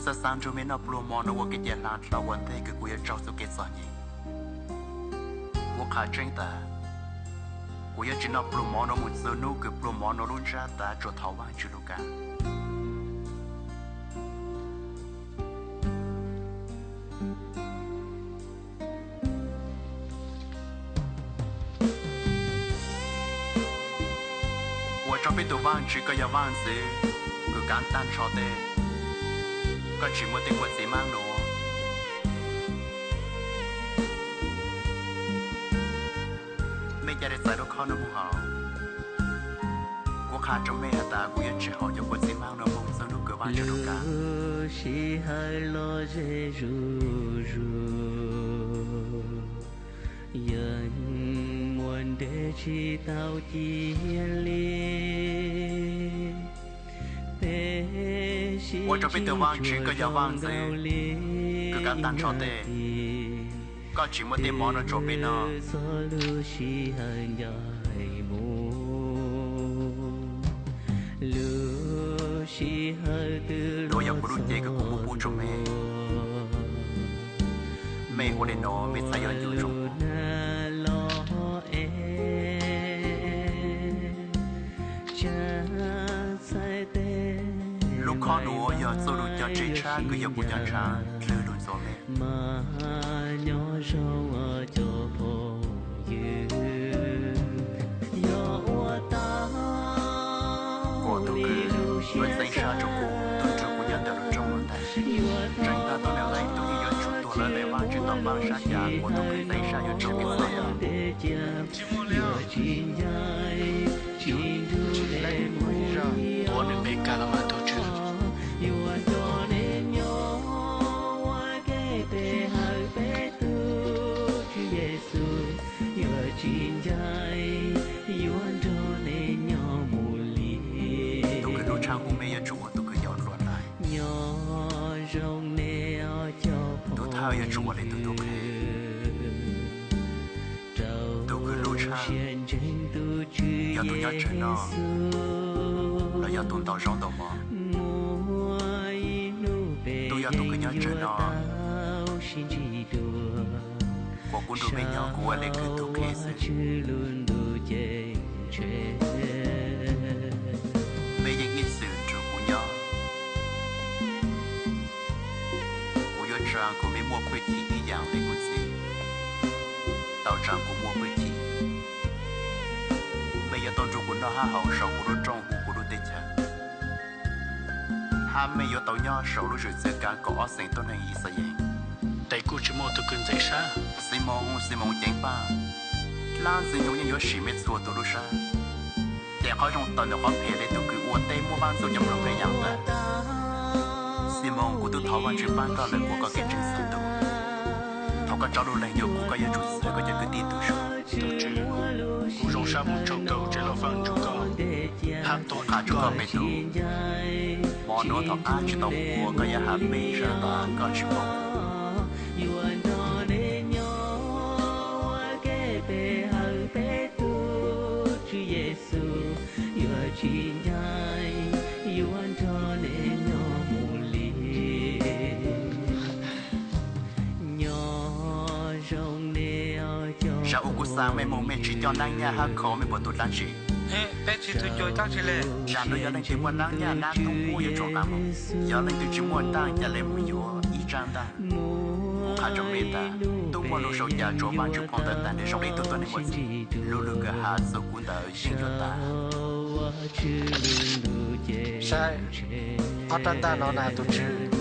Xav xav nrog mej noj pluag mov no ua kev cai hla dhau ua ntej kws kuv yuav raug txuj kev txom nyem. Kuv qhia tseeb tas, kuv yuav tsis noj pluag mov no mus txug hnub kws pluag mov no lub ntsab tav tsuas thaum Vaajtswv lub kab. Ua tsaug peb tus Vaajtswv, koj yog vaaj ntxwv kws kav taag nrho tej, koj tsis muaj tej kua txiv maab nuav. Mej ca le txais lub khob nuav moog haus. Kuv qha rua mej has tas kuv yuav tsis haus cov kua txiv maab nuav moog txug hnub kws Vaajtswv lub kab. Lub sij hawm los ze zuj zus, yeej muaj ntev tsis tau cia li. Ua rua peb tus Vaajtswv, koj yog vaaj ntxwv kws kav taag nrho tej, koj tsis muaj tej mov nuav rua peb noj. Lub sij hawm ncaim mus, lub sij hawm twg, nuav yog kuv lub cev kws kuv muab pub rua mej. Mej ua le nuav mej txhaj yuav ncu zoo. Lub khob nuav yog txuj lug cog tseg tshab kws yog kuv cov ntshav dlhwg lug ntxuav mej. Mas nyob zoo cov phooj ywg, yog ua tau kom tug kws yuav ntxeev sab rua kuv tuaj nrug kuv nyob ntawm lub rooj nuav tas, tseeb tag tug neeg Leej Tub yeej yuav tsum tuag lawm, Vaajtswv tau npaaj sab cas kuas tug kws ntxeev sab yuav raug kev txom nyem. Ua nwg pe kag los mas tug Tswv. Tug kws lub tshaaj huv mej yuav tsum ua tug kws yau dlua ntais. Tug thawj yuav tsum ua le tug tub qhe. Tug kws lub tshaaj yog tug nyob tsawg noj los yog tug ntau zaub ntau mov. Tub yog tug kws nyob tsawg noj. Kuas kuv nrug mej nyob kuv ua le kws tug qhe xwb. Mej yeej ib txwm nrug kuv nyob. Kuv yuav tsaa kuas mej muaj hwj chim ib yaam le kuv txiv tau tsaa kuv muaj hwj chim. Mej yuav tau nrug kuv noj hab haus saum kuv lub rooj hu kuv lub teb chaws, hab mej yuav tau nyob saum lub zwm txwv kaav kaum ob xeem tuab neeg Yixalayees. Tes kuj tsis muaj tug kws ntxeev sab. Ximoos, Ximoos ceev faj, dlaab Ntxwg Nyoog yeej yuav sim mej txhua tug lub sab, ces qhov zoo tawm ntawm qhov phem le tug kws ua teb muab vaab ntxuj cov nplooj nqe yaam ntawd. Ximoos, kuv tub thov Vaajtswv paab koj lawm kuas koj kev ntseeg txhaj tu. Thaum koj tso lub leeg yuav kuv, koj yuav tsum txhawb koj cov kwv tij tug zug. Tub Tswv, kuv zoo sab moog tsaug kawg tsev loj faaj ntsug koj, hab tuag qha rua koj peb tug. Hmo nuav thov qab tsis tau ua, koj yuav has peb sab tas koj tsis paub. Zag ua kuv xaa mej moog mej tsis coj naab nyaj hab kho mej puas tu dlaab tsi? Zag nuav yog leej twg muaj naab nyaj naab tub muab yuav tsum nqaa moog, yog leej twg tsis muaj ntaaj ca le moog yuav ib tsaab ntaaj. Kuv qha rua mej tas, tub muaj lug sau ca rua Vaajtswv phoo ntawv taag nrho zoo le tug tuab neeg muaj txim, lub lug kws has txug kuv ntawd yeej yuav tas. Saib, ob rab ntaj no na tug Tswv.